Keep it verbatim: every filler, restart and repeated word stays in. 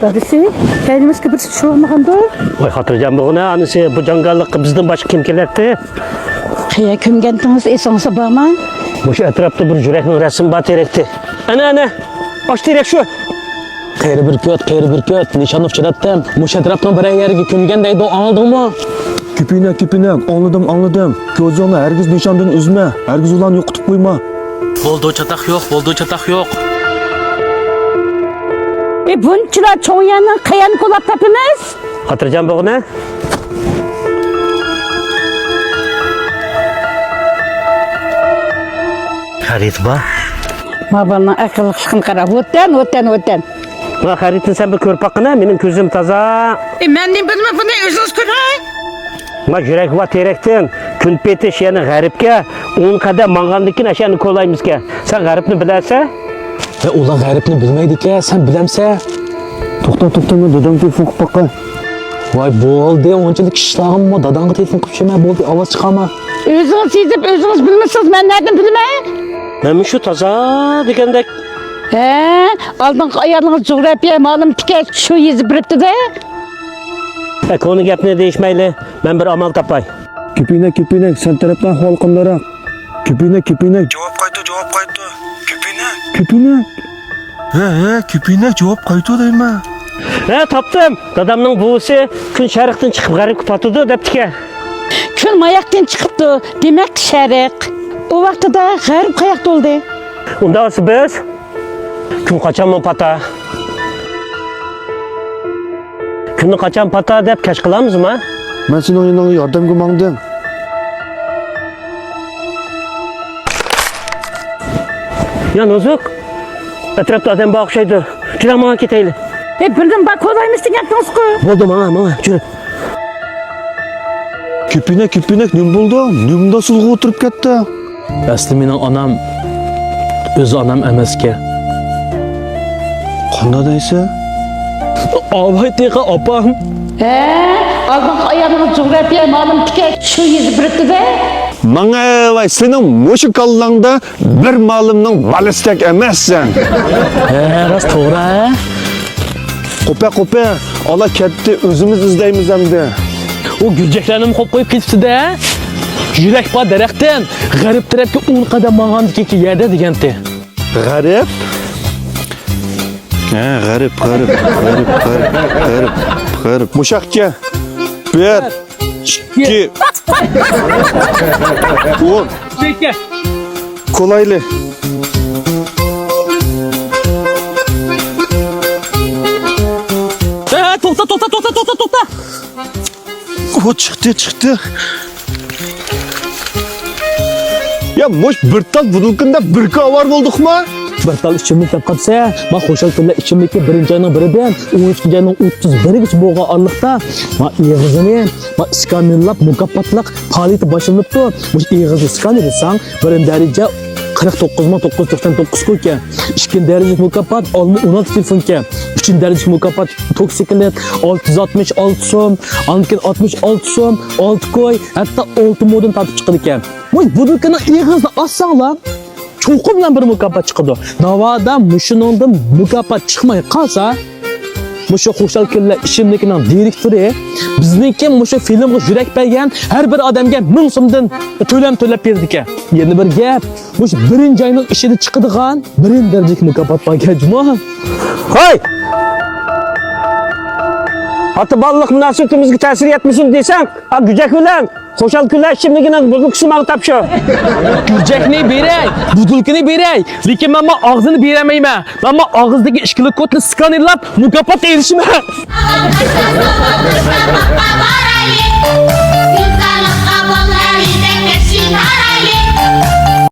دادىسى، كەينىمىزگە بىرسى چۈشۈۋالمىغاندۇ؟ ۋاي، خاتىرجەم بولغىنا، ئانىسى، بۇ جاڭگاللىققا بىزدىن باشقا كىم كېلەتتى؟ قەيەر كۆمگەنتىڭىز، ئېسىڭىزدە بارمۇ؟ مۇشۇ ئەتراپتا بىر يۈرەكنىڭ رەسىمى بار تېرەكتى. ئەنە، ئەنە، ئاشۇ تېرەك شۇ. قېرى بۈركۈت، قېرى بۈركۈت، نىشاننى ئۇچراتتىم. مۇشۇ ئەتراپنىڭ بىرەر يەرگە كۆمگەن دەيدۇ، ئاڭلىدىڭمۇ؟ كۆپۈنەك، كۆپۈنەك، ئاڭلىدىم، ئاڭلىدىم. كۆزۈڭنى ھەرگىز نىشاندىن ئۈزمە، ھەرگىز ئۇلارنى يوقىتىپ قويما. بولدى، چاتاق يوق، بولدى، چاتاق يوق. ئى، بۇنچىلا چوڭ يەرنىڭ قەيەرنى كولاپ تاپىمىز؟ خاتىرجەم بولغىنا. خەرىتى بار. ما بالىنىڭ ئەقىللىقلىقىنى قارا. ۋوتەن، ۋوتەن، ۋوتەن. ما خەرىتىنى سەن بىر كۆرۈپ باققىنا، مېنىڭ كۆزۈم تازا. ئى، مەن نېمە بىلىمەن، بۇنى ئۆزىڭىز كۆرۈڭ. ما يۈرەك بار تېرەكتىن، كۈن پېتىش، يەنى غەربكە ئون قەدەم ماڭغاندىن كېيىن ئاشۇ يەرنى كولايمىزكەن. سەن غەربنى بىلەرسەن؟ ۋە ئۇلار غەربنى بىلمەيدىكەن، سەن بىلەمسەن؟ توختا، توختا، مەن دادامغا تېلېفون قىلىپ باقاي. ۋاي، بولدى، ئۇنچىلىك ئىشلارمۇ، داداڭغا تېلېفون قىلىپ شۇ، مەن بولدى، ئاۋاز چىقارما. ئۆزىڭىز سېزىپ، ئۆزىڭىز بىلمىسىڭىز، مەن نەدىن بىلىمەن؟ مەنمۇ شۇ تازا دېگەندەك. ھە، ئالدىنقى ئايالىڭىز جۇغراپىيە مالىم تىكەن شۇ يېزىپ بېرىپتۇ-دە. ھە، كونا گەپنى دېيىشمەيلى، مەن بىر ئامال تاپاي. كۆپۈنەك، كۆپۈنەك، سەن تەرەپنىڭ ئەھۋالى قانداقراق؟ كۆپۈنەك، كۆپۈنەك. جاۋاب قايتۇر، جاۋاب قايتۇر. كۆپۈنەك. كۆپۈنەك. ھە، ھە، كۆپۈنەك، جاۋاب قايتۇر دەيمەن. ھە، تاپتىم. دادامنىڭ بوۋىسى كۈن شەرقتىن چىقىپ غەربكە پاتىدۇ دەپتىكەن. كۈن ماياقتىن چىقىپتۇ، دېمەك شەرق. ئۇ ۋاقتىدا غەرب قاياقتا بولدى؟ ئۇنداق بولسا بىز كۈن قاچانمۇ پاتا؟ كۈننى قاچان پاتا دەپ كەچ قىلامىزما؟ مەن سېنىڭ يېنىڭغا ياردەمگە ماڭدىم. يا نازۇك، ئەتراپتا ئادەم بار ئوخشايدۇ. جۈرە ماڭا كېتەيلى. ھەي، بىردىن بار كولايمىز دېگەنتىڭىزغۇ. بولدى، ماڭا، ماڭا، جۈرە. كۆپۈنەك، كۆپۈنەك، نېمە بولدى؟ نېمە مۇنداق سۇلغا ئولتۇرۇپ كەتتى؟ ئەسلى مېنىڭ ئانام ئۆز ئانام ئەمەسكەن. قانداق دەيسەن؟ ئاۋاي تېخى ئاپام. ھە، ئالدىنقى ئايالىڭىز جۇغراپىيە مالىم تىكەن شۇ يېزىپ بېرىپتۇ-دە. ماڭا ۋاي، سېنىڭ مۇشۇ كاللاڭدا بىر مالىمنىڭ بالىسىدەك ئەمەسسەن. ھە، راست، توغرا، ھە. قوپە، قوپە، ئالا كەتتى، ئۆزىمىز ئىزدەيمىز ئەمدى. ئۇ گۈرجەكلەرنىمۇ قويۇپ قويۇپ كېتىپتۇ-دە. يۈرەك بار دەرەختىن، غەرب تەرەپكە ئون قەدەم ماڭغاندىكىن يەردە دېگەنتى. غەرب؟ ھە، غەرب، غەرب، غەرب، غەرب، غەرب، غەرب. مۇشاقكە. بىر. ئىككى. ئون. كولايلى. ھە، توختا، توختا، توختا، توختا، توختا. ئۇ چىقتى، چىقتى. يا، مۇش بىر تال بوتۇلكىنى دەپ بىر كۈن ئاۋارە بولدۇقما؟ بىر تال ئىچىملىك دەپ قاپسە، ما خۇشال كۈنلەر ئىچىملىكى بىرىنچى ئاينىڭ بىرىدىن ئون ئىككىنچى ئاينىڭ ئوتتۇز بىرىگىچە بولغان ئارىلىقتا، ما ئېغىزىنى، ما ئىسكانېرلاپ، مۇكاپاتلىق پائالىيىتى باشلىنىپتۇ. مۇشۇ ئېغىزنى ئىسكانېرلىساڭ، بىرىنچى دەرىجە قىرىق توققۇز مىڭ توققۇز يۈز توقسان توققۇز كوي ئىكەن. ئىككىنچى دەرىجىلىك مۇكاپات ئالما ئون ئالتە تېلېفون ئىكەن. ئۈچىنچى دەرىجىلىك مۇكاپات توكسىكلېت ئالتە يۈز ئاتمىش ئالتە سوم، ئاندىن كېيىن ئاتمىش ئالتە سوم، ئالتە كوي، ھەتتا ئالتە مودىن تارتىپ چىقىدىكەن. ۋاي، بۇ دۇكاننىڭ ئېغىزىنى ئاچساڭلار، چوقۇم بىلەن بىر مۇكاپات چىقىدۇ. ناۋادا مۇشۇنىڭدىن مۇكاپات چىقماي قالسا، مۇشۇ خۇشال كۈنلەر ئىچىملىكىنىڭ دىرېكتورى، بىزنىڭكى مۇشۇ فىلىمغا يۈرەك بەرگەن ھەر بىر ئادەمگە مىڭ سومدىن تۆلەم تۆلەپ بېرىدىكەن. يەنە بىر گەپ، مۇشۇ بىرىنچى ئاينىڭ ئىچىدە چىقىدىغان بىرىنچى دەرىجىلىك مۇكاپات بار ئىكەن جۇمۇ. ھاي! ئاتا بالىلىق مۇناسىۋىتىمىزگە تەسىر يەتمىسۇن دېسەڭ، ئا، گۈجەك بىلەن خۇشال كۈنلەر ئىچىملىكىنىڭ بوتۇلكىسىنى ماڭا تاپشۇر. گۈرجەكنى بېرەي، بوتۇلكىنى بېرەي، لېكىن مەن ما ئاغزىنى بېرەلمەيمەن. مەن ما ئاغزىدىكى ئىككىلىك كودنى سكانېرلاپ، مۇكاپات ئېلىشىمەن.